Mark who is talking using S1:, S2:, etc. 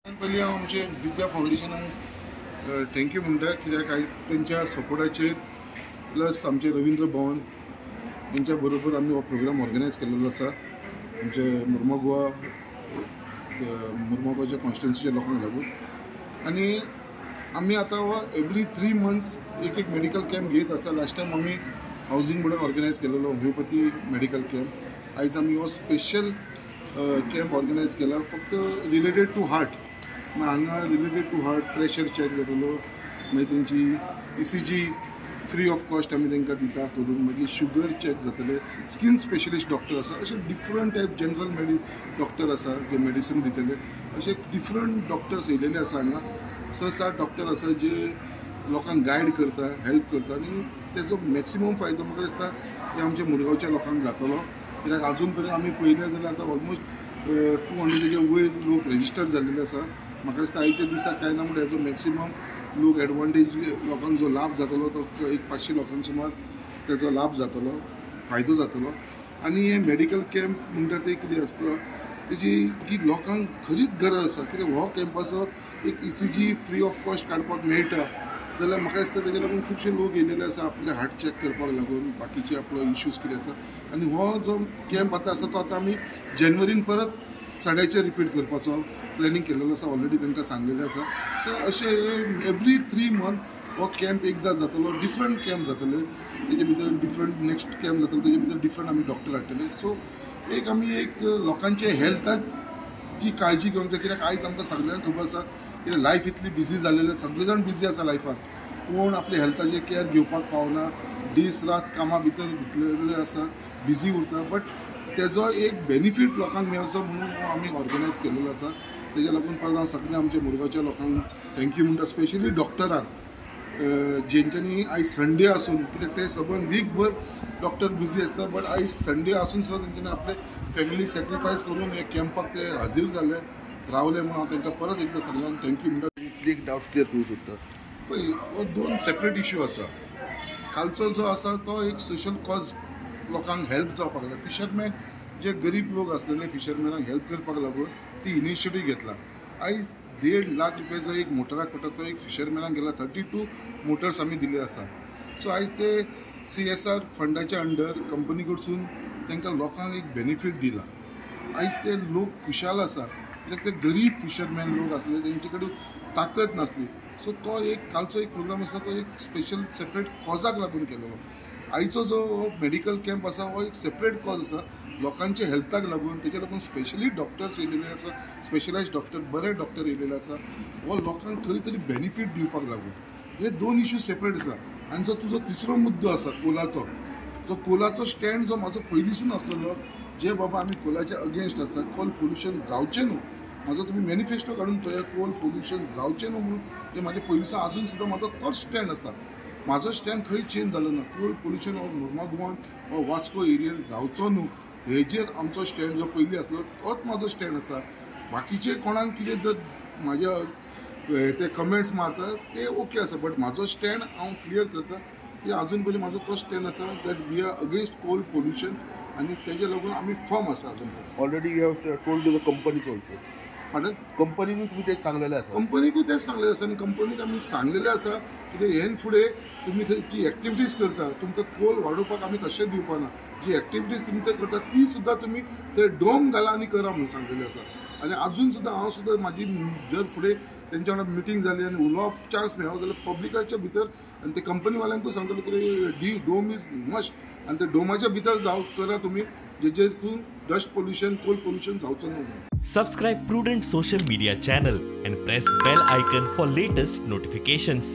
S1: पयलीं हांव आमचे विद्या फावंडेशनाक thank you म्हणटा, कित्याक आयज तेंच्या सपोर्टाचेर प्लस आमचे रवींद्र भवन तेंच्या बरोबर आमी हो प्रोग्राम ऑर्गनायज केल्लो आसा आमचे मुर्मागोवा मुर्मागोवाच्या कॉन्स्टिट्युन्सीच्या लोकांक लागून. आनी आमी आतां हो एवरी 3 मंथ्स एक एक मेडिकल कॅम्प घेत आसा. लास्ट टायम आमी हावजींग बोर्डान ऑर्गनायज केलेलो होमिओपॅथी मेडिकल कॅम्प. आयज आमी हो स्पेशल कॅम्प ऑर्गनायज केला फक्त रिलेटेड टू हार्ट. मागीर हांगा related to heart pressure check जातलो, मागीर तेंची ECG free of cost आमी तांकां दिता करून, मागीर शुगर चॅक जातले, स्कीन स्पेशलिस्ट डॉक्टर आसा, अशे डिफरंट टायप जनरल डॉक्टर आसा जे मेडिसीन दितले, अशे डिफरंट डॉक्टर्स येयलेले आसा हांगा. 6-7 डॉक्टर आसा जे लोकांक गायड करता, हेल्प करता आनी तेजो मॅक्सिमम फायदो म्हाका दिसता की आमच्या मुरगांवच्या लोकांक जातलो. कित्याक आजून पर्यंत आमी पळयलें जाल्यार आतां ऑलमोस्ट 200 वयर लोक रजिस्टर जाल्लेले आसा. म्हाका दिसता आयच्या दिसा कांय ना म्हणल्यार हेजो मॅक्सिमम लोक एडवांटेज लोकांक जो लाभ जातलो तो एक 500 लोकांक सुमार तेजो लाभ जातलो, फायदो जातलो. आनी हे मेडिकल कॅम्प म्हणटा ते कितें आसता तेजी जी लोकांक खरीच गरज आसा, कित्याक हो कॅम्पाचो एक ECG free of cost काडपाक मेळटा जाल्यार म्हाका दिसता तेजे लागून खुबशे लोक येयलेले आसा आपले हार्ट चॅक करपाक लागून, बाकीचे आपलो इश्यूज कितें आसा. आनी हो जो कॅम्प आतां आसा तो आतां आमी जानेवारीन परत सड्याचेर रिपीट करपाचो प्लॅनिंग केलेलो आसा, ऑलरेडी तांकां सांगलेलें आसा. सो अशें एवरी 3 मंथ हो कॅम्प एकदां जातलो, डिफरंट कॅम्प जातले, तेजे भितर डिफरंट नेक्स्ट कॅम्प जातलो, तेजे भितर डिफरंट आमी डॉक्टर हाडटले. सो एक आमी एक लोकांचे हेल्थाची काळजी घेवंक जाय, कित्याक आयज आमकां सगळ्यांक खबर आसा कित्याक लायफ इतली बिजी जालेली, सगळे जाण बिजी आसा लायफान, कोण आपले हेल्थाचे केअर घेवपाक पावना, दीस रात कामा भितर गुंतलेले आसा, बिजी उरता. बट तेजो एक बेनिफीट लोकांक मेळचो म्हणून आमी ऑर्गनायज केलेलो आसा. तेज्या लागून परत हांव सगळ्या आमच्या मुरगांवच्या लोकांक thank you म्हणटा, स्पेशली डॉक्टरांक जेंच्यांनी आयज संडे आसून, कित्याक ते सबंद वीकभर डॉक्टर बिजी आसता, बट आयज संडे आसून सुद्दां तेंच्यांनी आपले फॅमिलीक सॅक्रिफायस करून हे कॅम्पाक ते हाजीर जाले रावले म्हणून हांव तांकां परत एकदां सगळ्यांक thank you म्हणटा.
S2: एक डावट क्लियर करूं सोदता.
S1: पळय हो 2 सेपरेट इश्यू आसा. कालचो जो आसा तो एक सोशल कॉज लोकांक हेल्प जावपाक लागला, फिशरमॅन जे गरीब लोक आसलेले फिशरमॅनाक हेल्प करपाक लागून ती इनिशिएटीव घेतला. आयज 1.5 लाख रुपया जो एक मोटराक पडटा तो एक फिशरमॅनाक गेला, 32 मोटर्स आमी दिल्ले आसा. सो आयज ते CSR फंडाच्या अंडर कंपनी कडसून तांकां लोकांक एक बेनिफीट दिला. आयज ते लोक खुशाल आसा, कित्याक ते गरीब फिशरमॅन लोक आसले तेंचे कडेन ताकद नासली. सो तो एक कालचो एक प्रोग्राम आसा तो एक स्पेशल सेपरेट कॉजाक लागून केलेलो. आयचो जो मेडिकल कॅम्प आसा हो एक सेपरेट कॉज आसा लोकांच्या हेल्थाक लागून, तेजे लागून स्पेशली डॉक्टर्स येयलेले आसा, स्पेशलायज डॉक्टर, बरे डॉक्टर येयलेले आसा, हो लोकांक खंय तरी बेनिफीट दिवपाक लागून. हे 2 इश्यू सेपरेट आसा. आनी जो तुजो तिसरो मुद्दो आसा कोलाचो, जो कोलाचो स्टँड जो म्हाजो पयलींसून आसलेलो, जे बाबा आमी कोलाच्या अगेन्स्ट आसा, कोल पोल्युशन जावचें न्हू, म्हाजो तुमी मॅनिफेस्टो काडून पळया, कोल पोल्युशन जावचें न्हू म्हणून जे म्हाजे पयलींसून आजून सुद्दां म्हाजो तोच स्टँड आसा. म्हाजो स्टँड खंय चेंज जालो ना. कोल पोल्युशन हो मुर्मागोवान हो वास्को एरियन जावचो न्हू हेजेर आमचो स्टँड जो पयलीं आसलो तोच म्हाजो स्टँड आसा. बाकीचे कोणाक कितें जर म्हाज्या ते कमेंट्स मारता ते ओके आसा, बट म्हाजो स्टँड हांव क्लियर करता की आजून पयलीं म्हाजो तो स्टँड आसा that we are against coal pollution आनी तेजे लागून आमी फर्म आसा आजून पर्यंत.
S2: Already you have told to the companies also.
S1: Pardon?
S2: कंपनीकूय तुमी तेच सांगलेलें आसा.
S1: कंपनीकूय तेच सांगलेलें आसा आनी कंपनीक आमी सांगलेलें आसा कित्याक हेन फुडें तुमी थंय जी एक्टिविटीज करता तुमकां कोल वाडोवपाक आमी कशें दिवपाना, जी एक्टिविटीज तुमी थंय करता ती सुद्दां तुमी थंय डोम घाला आनी करा म्हणून सांगलेलें आसा. आनी आजून सुद्दां हांव सुद्दां म्हाजी जर फुडें तेंच्या वांगडा मिटींग जाली आनी उलोवप चान्स मेळ्ळो जाल्यार पब्लिकाच्या भितर आनी ते कंपनीवाल्यांकूय सांगतलो की डी डोम is must आनी ते डोमाच्या भितर जाव करा तुमी, जेजेतून डस्ट पोल्युशन कोल पोल्युशन जावचो न्हू.
S3: Subscribe Prudent Social Media channel and press bell icon for latest notifications.